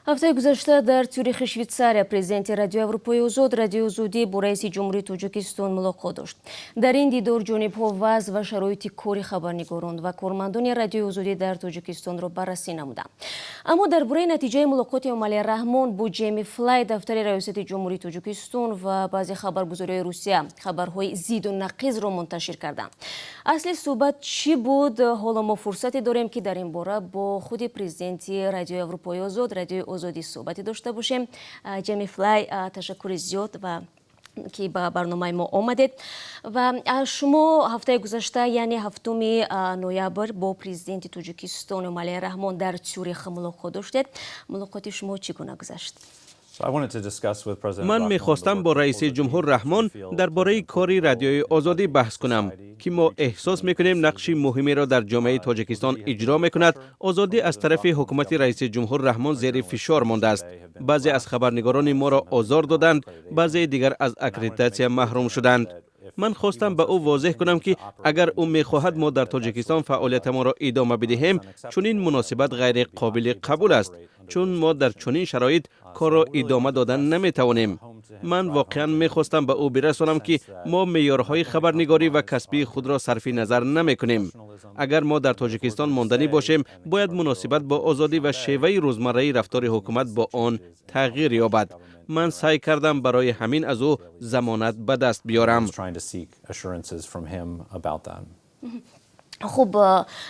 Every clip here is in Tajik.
Ҳафтаи гузашта дар Цюрихи Швейтсария президенти Радиои Аврупои Озод, Радиои Озодӣ, бо раиси Ҷумҳурии Тоҷикистон мулоқот дошт. Дар ин дидор ҷонибҳо вазъ ва шароити кори хабарнигорон ва кормандони Радиои Озодӣ дар Тоҷикистонро баррасӣ намуданд. Аммо дар бораи натиҷаи мулоқоти Эмомалӣ Раҳмон бо Ҷеми Флай дафтари Раёсати Ҷумҳурии Тоҷикистон ва баъзе хабаргузориҳои Русия хабарҳои зиду нақизро мунташир карданд. Асли суҳбат чӣ буд? Ҳоло мо фурсате дорем, ки дар ин бора бо худи президенти Радиои Аврупои Озод, Радиои Озодӣ, суҳбате дошта бошем. Ҷеми Флай, ташаккури зиёд ва ки ба барномаи мо омадед. Ва шумо ҳафтаи гузашта, яъне 7 ноябр, бо президенти Тоҷикистон Эмомалӣ Раҳмон дар Цюрих мулоқот доштед. Мулоқоти шумо чӣ гуна гузашт? Ман мехостам бо раиси ҷумҳур Раҳмон дар бораи кори Радиои Озодӣ баҳс кунам, ки мо эҳсос мекунем, нақши муҳимеро дар ҷомеаи Тоҷикистон иҷро мекунад. Озодӣ аз тарафи ҳукумати раиси ҷумҳур Раҳмон зери фишор мондааст. Баъзе аз хабарнигорони моро озор доданд, баъзеи дигар аз аккредитатсия маҳрум шуданд. Ман хостам ба ӯ возеҳ кунам, ки агар ӯ мехоҳад мо дар Тоҷикистон фаъолиятамонро идома бидиҳем, чунин муносибат ғайриқобили қабул аст, чун мо дар чунин шароит корро идома додан наметавонем. Ман воқеан мехостам ба ӯ бирасонам, ки мо меъёрҳои хабарнигорӣ ва касбии худро сарфи назар намекунем. Агар мо дар Тоҷикистон монданӣ бошем, бояд муносибат бо озодӣ ва шеваи рӯзмарраи рафтори ҳукумат бо он тағйир ёбад. Ман саъй кардам барои ҳамин аз ӯ замонат ба даст биёрам. Хуб,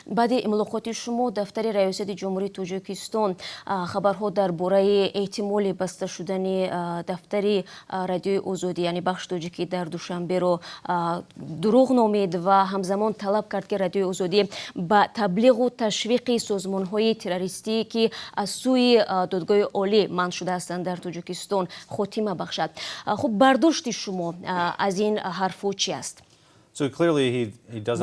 баъди мулоқоти шумо дафтари Раёсати Ҷумҳурии Тоҷикистон хабарҳо дар бораи эҳтимоли баста шудани дафтари Радиои Озодӣ, яъне бахши тоҷикӣ дар Душанберо дурӯғ номид ва ҳамзамон талаб кард, ки Радиои Озодӣ ба таблиғу ташвиқи созмонҳои террористӣ, ки аз сӯи Додгоҳи Олӣ манъ шуда ҳастанд дар Тоҷикистон, хотима бахшад. Хуб, бардошти шумо аз ин ҳарфҳо чӣ аст?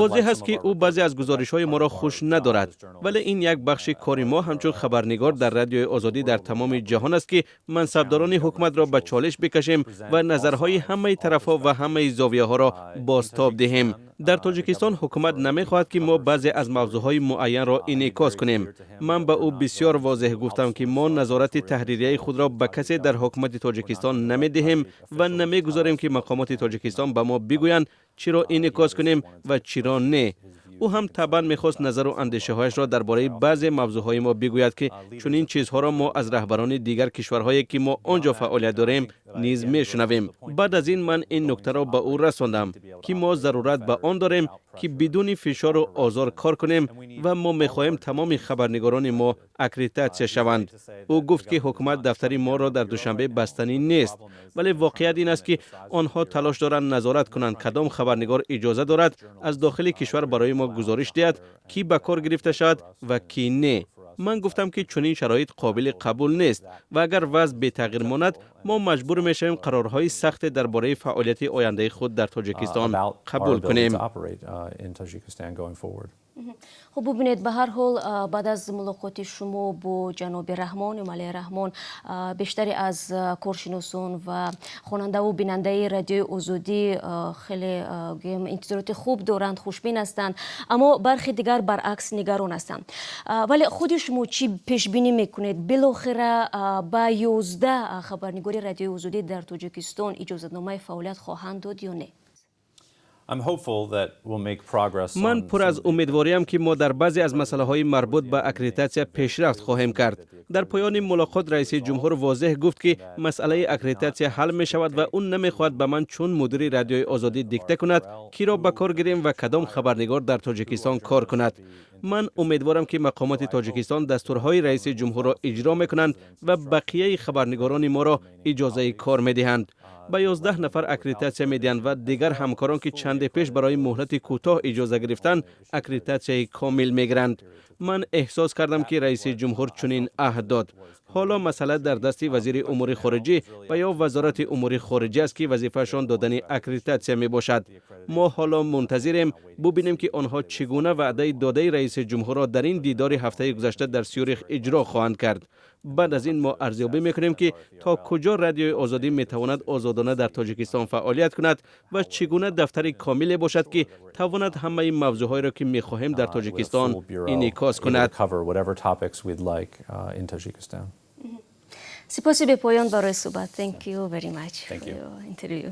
Возеҳ аст, ки ӯ баъзе аз гузоришҳои моро хуш надорад, вале ин як бахши кори мо ҳамчун хабарнигор дар Радиои Озодӣ дар тамоми ҷаҳон аст, ки мансабдорони ҳукуматро ба чолиш бикашем ва назарҳои ҳамаи тарафҳо ва ҳамаи зовияҳоро бозтоб диҳем. Дар Тоҷикистон ҳукумат намехоҳад, ки мо баъзе аз мавзӯъҳои муайянро инъикос кунем. Ман ба ӯ бисёр возеҳ гуфтам, ки мо назорати таҳририяи худро ба касе дар ҳукумати Тоҷикистон намедиҳем ва намегузорем, ки мақомоти Тоҷикистон ба мо бигӯянд, чиро инъикос кунем ва чиро не. Ӯ ҳам табъан мехост назару андешаҳояшро дар бораи баъзе мавзӯъҳои мо бигӯяд, ки чунин чизҳоро мо аз раҳбарони дигар кишварҳое, ки мо он ҷо фаъолият дорем, низ мешунавем. Баъд аз ин ман ин нуктаро ба ӯ расондам, ки мо зарурат ба он дорем, ки бидуни фишору озор кор кунем ва мо мехоҳем тамоми хабарнигорони мо аккредитатсия шаванд. Ӯ гуфт, ки ҳукумат дафтари моро дар Душанбе бастанӣ нест, вале воқеият ин аст, ки онҳо талош доранд назорат кунанд, кадом хабарнигор иҷоза дорад аз дохили кишвар барои мо гузориш диҳад, кӣ ба кор гирифта шавад ва кӣ не. Ман гуфтам, ки чунин шароит қобили қабул нест ва агар вазъ бетағйир монад, мо маҷбур мешавем қарорҳои сахте дар бораи фаъолияти ояндаи худ дар Тоҷикистон қабул кунем. Хуб, бубинед, ба ҳар ҳол, баъд аз мулоқоти шумо бо ҷаноби Раҳмон, Эмомалӣ Раҳмон, бештаре аз коршиносон ва хонандаву бинандаи Радиои Озодӣ хеле, гӯем, интизороти хуб доранд, хушбин ҳастанд, аммо бархе дигар баръакс нигарон ҳастанд. Вале худи шумо чӣ пешбинӣ мекунед? Билохира ба 11 хабарнигори Радиои Озодӣ дар Тоҷикистон иҷозатномаи фаъолият хоҳанд дод ё не? Ман пур аз умедвориам, ки мо дар баъзе аз масъалаҳои марбут ба аккредитатсия пешрафт хоҳем кард. Дар поёни мулоқот раиси ҷумҳур возеҳ гуфт, ки масъалаи аккредитатсия ҳал мешавад ва ӯ намехоҳад ба ман чун мудири Радиои Озодӣ дикта кунад, киро ба кор гирем ва кадом хабарнигор дар Тоҷикистон кор кунад. Ман умедворам, ки мақомоти Тоҷикистон дастурҳои раиси ҷумҳурро иҷро мекунанд ва бақияи хабарнигорони моро иҷозаи кор медиҳанд, ба 11 нафар аккредитатсия медиҳанд ва дигар ҳамкорон, ки чанде пеш барои муҳлати кӯтоҳ иҷоза гирифтанд, аккредитатсияи комил мегиранд. Ман эҳсос кардам, ки раиси ҷумҳур чунин аҳд дод. Ҳоло масъала дар дасти вазири умури хориҷӣ ва ё Вазорати умури хориҷӣ аст, ки вазифаашон додани аккредитатсия мебошад. Мо ҳоло мунтазирем бубинем, ки онҳо чӣ гуна ваъдаи додаи раиси ҷумҳурро дар ин дидори ҳафтаи гузашта дар Сюрих иҷро хоҳанд кард. Баъд аз ин мо арзёбӣ мекунем, ки то куҷо Радиои Озодӣ метавонад озодона дар Тоҷикистон фаъолият кунад ва чӣ гуна дафтари комиле бошад, ки тавонад ҳамаи мавзӯъҳоеро, ки мехоҳем, дар Тоҷикистон инъикос кунад. Сипоси бепоён барои суҳбат. Thank you very much Thank for you. your interview.